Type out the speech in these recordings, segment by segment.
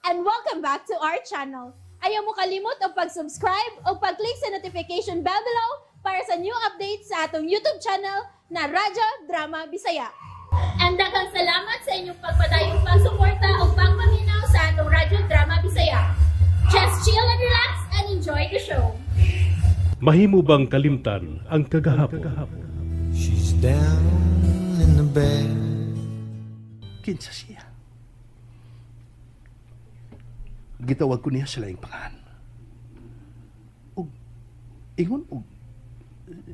And welcome back to our channel. Ayaw mo kalimot og pag-subscribe o pag-click sa notification bell below para sa new updates sa atong YouTube channel na Radyo Drama Bisaya. And daghang salamat sa inyong pagpadayong pagsuporta o pagpaminaw sa atong Radyo Drama Bisaya. Just chill and relax and enjoy the show. Mahimo bang kalimtan ang kagahapon? She's down in the bed. Kinsa siya? Gitawag ko niya sa laing pangalan. Og ingon og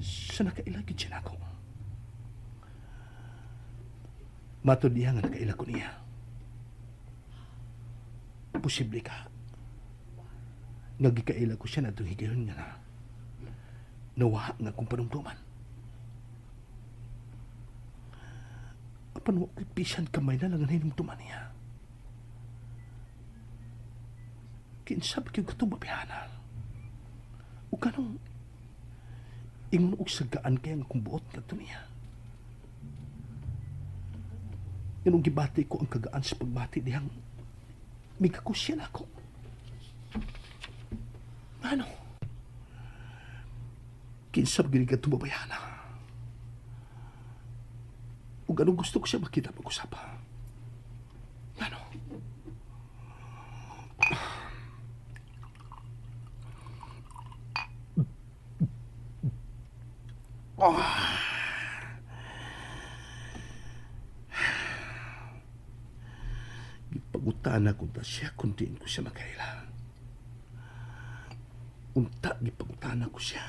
sa nakaila gid siya nako. Matod niya nga nakaila ko niya. Posible ka nga gikaila ko siya natong higayon nga na nawaha nga akong panumduman. Apan wa ko'y bisan kamay na lang ang hinumduman niya. Kinsa ba kayo katong babihana? O kanong ingon og sagaan kaya nga akong buot ngadto niya. Nganong gibati ko ang kagaan sa pagbati dihang mikakusya na ako. Ano? Kinsa ba gini katong babayana? O ganong gusto ko siya makita pag-usapa? Ano? Oh. Gipagutana ko ta siya kung diin ko siya makaila. Unta gipagutana ko siya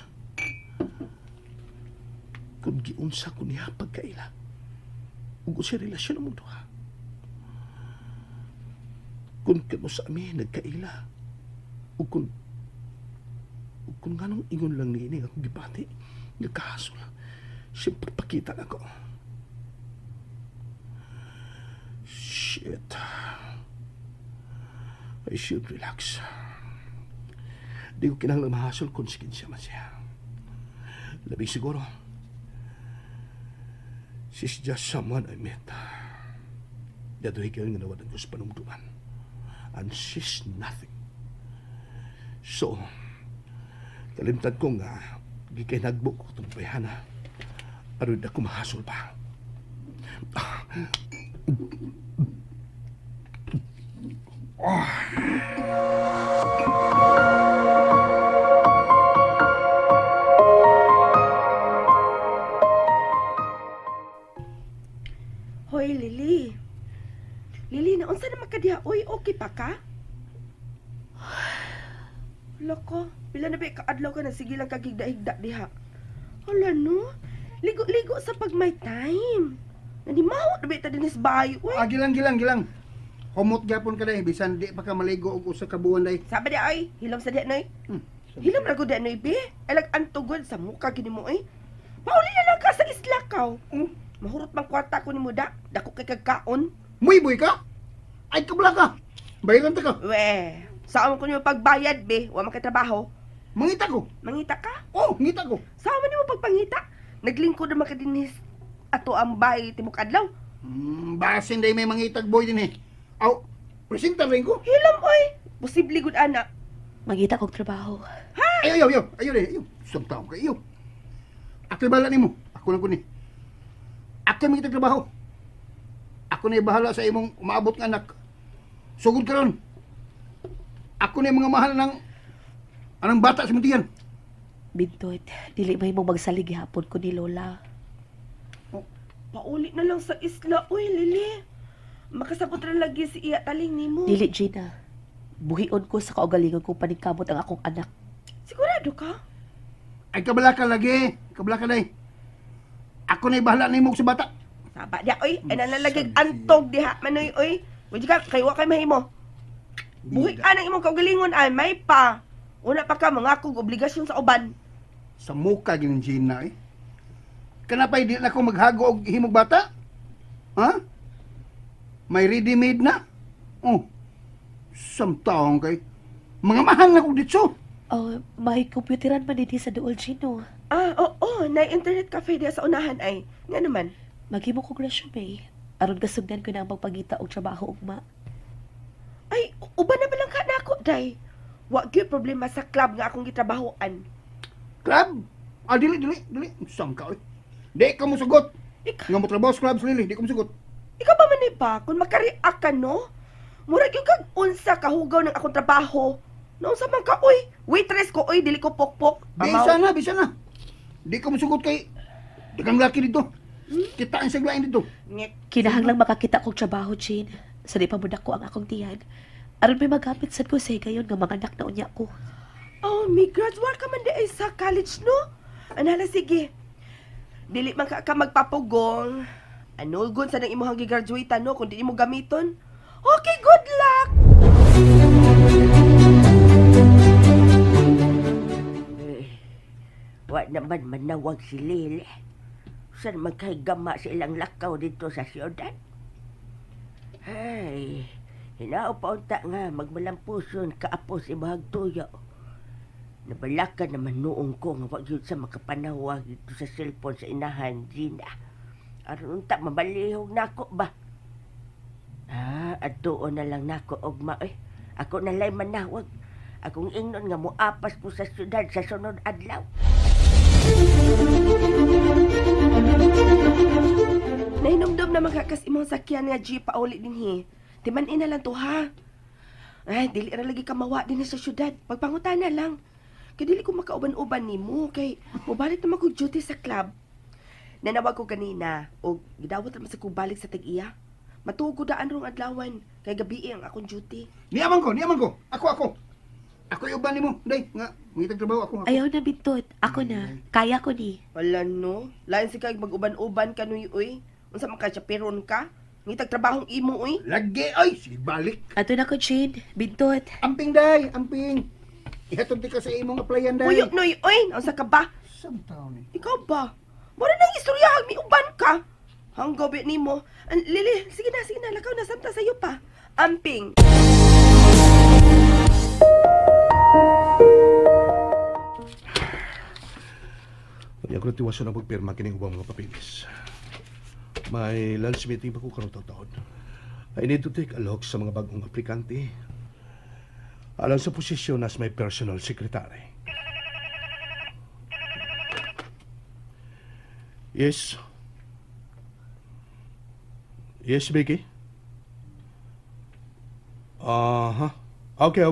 kung giunsa ko niya pagkaila. Ug unsay relasyon among duha. Kung kano sa amin nagkaila. Ug kung nganong ingon lang niini akong gibati, nagkahasol. Siyempre pakita na ko. Shit. I should relax. Di ko kinahanglang mahasol kung sige siya man siya. Labi siguro. She's just someone I met. Dadoy kayo nga nawadan ko sa panumduman. And she's nothing. So, kalimtan ko nga, gikay nagbuk ko itong bayana. Aron na kumahasol pa. Hoy, Lily. Lily, naunsa na makadiha? Uy, okay pa ka? Loko, pila na ba kaadlaw ka na sige lang kagigda-higda diha. Hala no, ligo-ligo sa pag may time. Nanimaho na ba ita dinis bayo, uy? Ah, gilang. Humot gyapon ka day, bisan di pa ka maligo og usa ka buwan day. Sabi di ay, hilom sa diha noy. Hilom ra gud diha noy, be. Ay lag antugod sa muka gini mo, ay. Pauli na lang ka sa isla kaw. Mahurot mang kwarta ko nimo da, dako kay kagkaon. Muyboy ka? Ay kabla ka. Bayaran ta ka. We, saan ko nimo pagbayad, be? Wa man kay trabaho. Mangita ko. Mangita ka? Oh, ngita ko. Saan man nimo pagpangita? Naglingkod na makadinis ato ang bay tibok adlaw. Basin day may mangitag boy din eh. Aw, presinta rin ko. Hilom oy. Posible gud ana. Mangita kog trabaho. Ha? Ayo, ayo, ayo, ayo. Isang taon ka iyo. Ako'y bahala nimo. Ako lang kuni. Ako'y mangitag trabaho. Ako na bahala sa imong umaabot nga anak. Sugod karon. Ako na mga mahal ng anang bata sa muntian. Bintot, dili may mong magsalig gihapon ko ni Lola. Oh, pauli na lang sa isla, uy, Lily. Makasabot ra lagi si iya taling nimo. Dili, Gina. Buhion ko sa kaugalingon kong paningkamot ang akong anak. Sigurado ka? Ay, kabala ka lagi. Kabala ka day. Ako na bahala nimo sa bata. Saba diha, oy. Ay, nalalagig antog diha, manoy, oy. Pwede ka, kayo kay mahimo. Buhi ka ng imong kaugalingon, ay, may pa. Una pa ka, mga akong obligasyon sa uban. Sa muka, ginin Gina, eh. Kanapay, di na ko maghago og himog bata? Ha? May ready-made na? Oh, samtaong kay. Mga mahal na kong ditso. Oh, may computeran man din sa duol, Gino. Ah, oo, oh, na internet cafe diya sa unahan, ay. Nga naman. Maghimo kog resume. Aron kasugdan ko na ang pagpangita og trabaho ugma. Ay, Uban na ba lang ka na ako, day? Wa gyud problema sa club nga akong gitrabahoan. Club? Ah, dili, dili, dili. Saan ka, oy? Di ka mo sugot. Ikaw, Nga mo trabaho sa club, Lily, di ka mo sugot. ikaw ba man eh ba? Kung makariak ka, no? Murag yung kag unsa kahugaw ng akong trabaho. No, unsa man ka, oy? Waitress ko, oy, dili ko pokpok. Amaw. Bisa na, bisa na. Di ka mo sugot kay dagang laki dito. Kitaan sa lain dito. Ngek. Kinahanglang makakita kog trabaho, Jane. Sa di pa mo dako ang akong tiyan. Aron may magamit sad ko sa higayon nga mga anak na unya ko. Oh, may graduate ka man di ay sa college, no? Anala, sige. Dili man ka magpapugong. Ano gun sa nang imuhang gigraduate, no? Kung di mo gamiton. Okay, good luck! Eh, wa naman manawag si Lily. Saan man kay gama sa ilang lakaw dito sa siyudad? Ay, hinao pa unta nga magmalampuson kaapos imahag tuyo. Nabalakan naman noong ko nga wa gyud sa makapanawag dito sa cellphone sa inahan, Gina. Aron unta mabalihog nako ba? Ah, adtuon na lang nako ugma eh. Ako na lay manawag. Akong ingnon nga moapas ko sa syudad sa sunod adlaw. Nahinumdum na magkakas imong sakyan nga jeep pauli dinhi. Timan-in na lang to ha. Ay, dili ra lagi ka mawa dinhi sa syudad. Pagpangutana lang. Kay dili ko makauban-uban nimo kay mobalik naman kog duty sa club. Nanawag ko ganina og gidawat naman sa kog balik sa tag-iya. Matuog ko daan rong adlawan kay gabi ang akong duty. Niaman ko, niaman ko. Ako, ako. Ako yung uban nimo, day, nga mangitag trabaho ako. Ako. Ayaw na, Bintot. Ako na. Kaya ko ni. Wala no. Lain si kay mag-uban-uban ka nuy uy. Unsa man ka chaperon ka? Ngitag trabahong imo uy. Lagi, ay, sige balik. Ato na ko, Jane. Bintot. Amping, day, amping. Ihatod di ka sa imong applyan, day. Puyo noy uy, unsa ka ba? Sam taon ni. Ikaw ba? Mura nang istorya, may uban ka. Hanggaw ba nimo? Lili, sige na, lakaw na samta sa'yo pa. Amping. Kaya ako natiwaso na magpirma kining ubang mga papilis. May lunch meeting pa ko karong taon. I need to take a look sa mga bagong aplikante. Alang sa posisyon as my personal secretary. Yes. Yes, Vicky? Aha. Okay.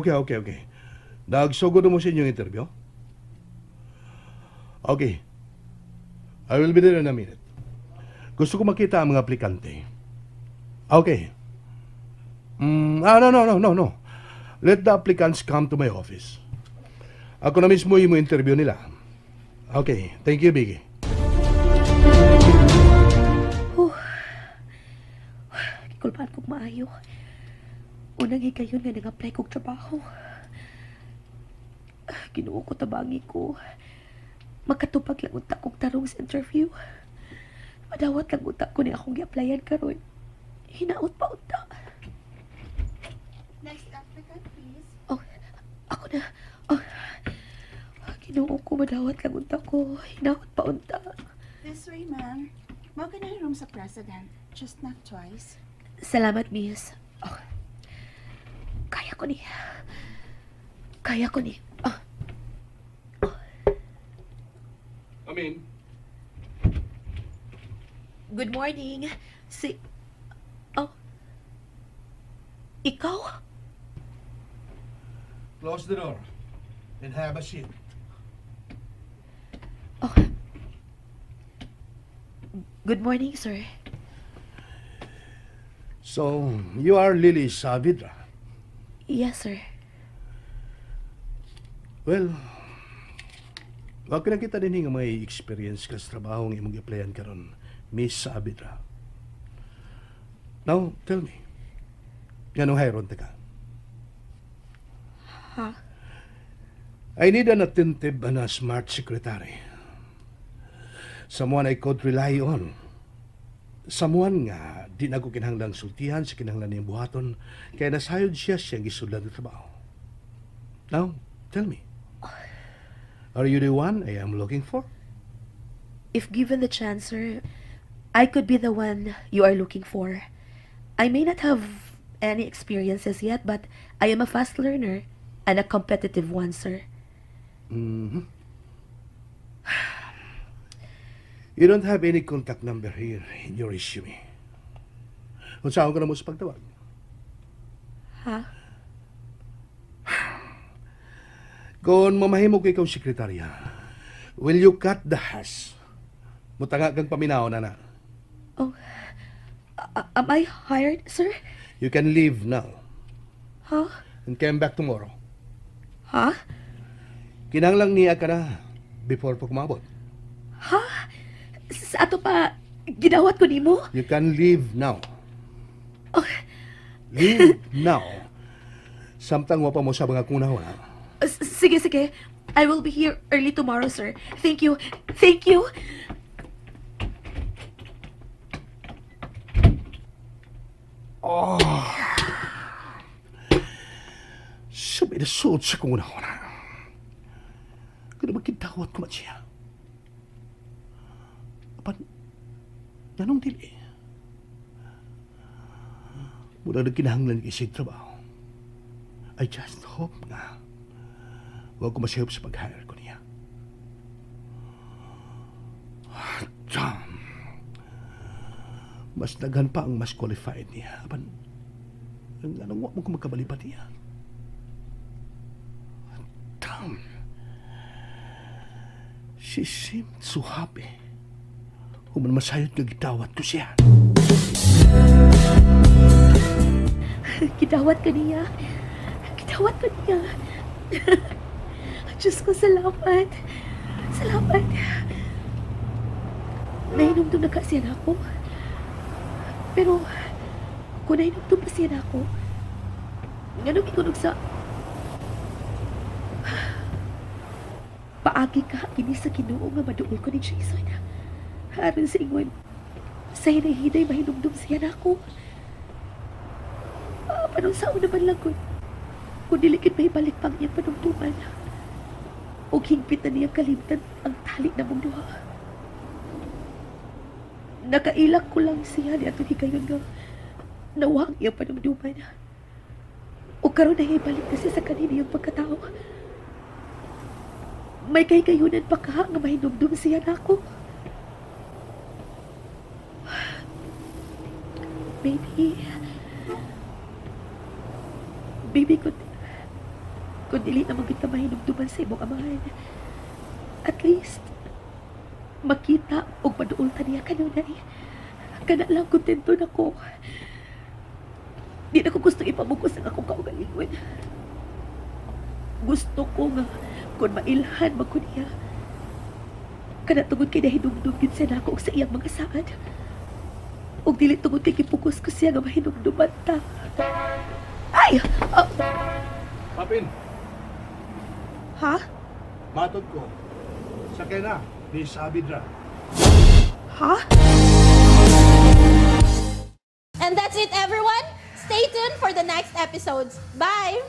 Nagsugod mo sa inyong interview? Okay. I will be there in a minute. Gusto ko makita ang mga aplikante. Okay. No. Let the applicants come to my office. Ako na mismo yung interview nila. Okay, thank you, Vicky. Gikulbaan kog maayo. Unang higayon nga nang-apply kog trabaho. Ginoo ko, tabangi ko. Makatupag lang unta kog tarong sa interview. Madawat lang unta ko ni akong gi-applyan karon. Hinaot pa unta. Next applicant, please. Oh, ako na. Oh, Ginoo ko, madawat lang unta ko. Hinaot pa unta. This way, ma'am. Mao na yung room sa president. Just knock twice. Salamat, miss. Oh, kaya ko ni. Kaya ko ni. Oh, Come in. Good morning. Si... Oh. Ikaw? Close the door and have a seat. Oh. Good morning, sir. So, you are Lily Saavedra. Yes, sir. Well, wa ko nakita din nga may experience ka sa trabaho nga imong gi-applyan karon, Miss Saavedra. Now, tell me, nganong hiron ta ka? Ha? I need an attentive and a smart secretary. Someone I could rely on. Someone nga di na ko kinahanglang sultihan sa kinahanglan niyang buhaton kaya nasayod siya siyang gisudlan ng trabaho. Now, tell me, are you the one I am looking for? If given the chance, sir, I could be the one you are looking for. I may not have any experiences yet, but I am a fast learner and a competitive one, sir. Mm-hmm. You don't have any contact number here in your resume. Unsaon ka na mo sa pagtawag? Ha? Kung mamahimo ko ikaw sekretarya, will you cut the hash? Mutanga kang paminaw na na. Oh, am I hired, sir? You can leave now. Huh? And come back tomorrow. Huh? Kinanglang niya ka na before pa kumabot. Ha? Sa ato pa, gidawat ko nimo? You can leave now. Oh. Leave now. Samtang wa pa mo sa mga kunaw, ha? Sige, sige. I will be here early tomorrow, sir. Thank you. Thank you. Oh. Sabi na suot sa kong una-una. Kaya magkintawat ko man siya. Apan, ganong dili. Mula nagkinahanglan kay siyang trabaho. I just hope nga huwag ko masayop sa pag-hire ko niya. Damn. Mas daghan pa ang mas qualified niya. Apan, anong wag mo ko magkabalipat niya? Damn. She seemed so happy. Human masayot nga gitawat ko siya. Gitawat ka niya. Gitawat ka niya. Diyos ko, salamat. Salamat. Nahinumdum na kasi ako. Pero, kung nahinumdum pa siya na ako, nganong ikunog sa... Paagi ka, kini sa Ginoo nga maduol ko ni Jason. Aron sa ingon, sa hinay-hinay mahinumdum siya na ako. Panong sao naman lang kung dilikit may balik pang iyang panumduman. O hingpit na niyang kalimtan ang tali na mong duha. Nakailak ko lang siya ni atong higayon nga nawa ang iyang panumduman. O karon na ibalik na siya sa kanina iyang pagkatao. May kahigayunan pa ka nga mahinumdum siya na ako. Baby, baby, kung dili naman kita mahinumduman sa imong amahan, at least, makita o maduol ta niya kanunay. Kana lang kontento na ko. Di na ko gusto ipamugos ang akong kaugalingon. Gusto ko nga kung mailhan man ko niya. Kana tungod kay nahinumdum gid siya nako og sa iyang mga saad. Og dili tungod kay gipugos ko siya nga mahinumduman ta. Ay! Oh. Papin! Ha? Matod ko. Sakay na. Ni Sabidra. Ha? And that's it, everyone. Stay tuned for the next episodes. Bye!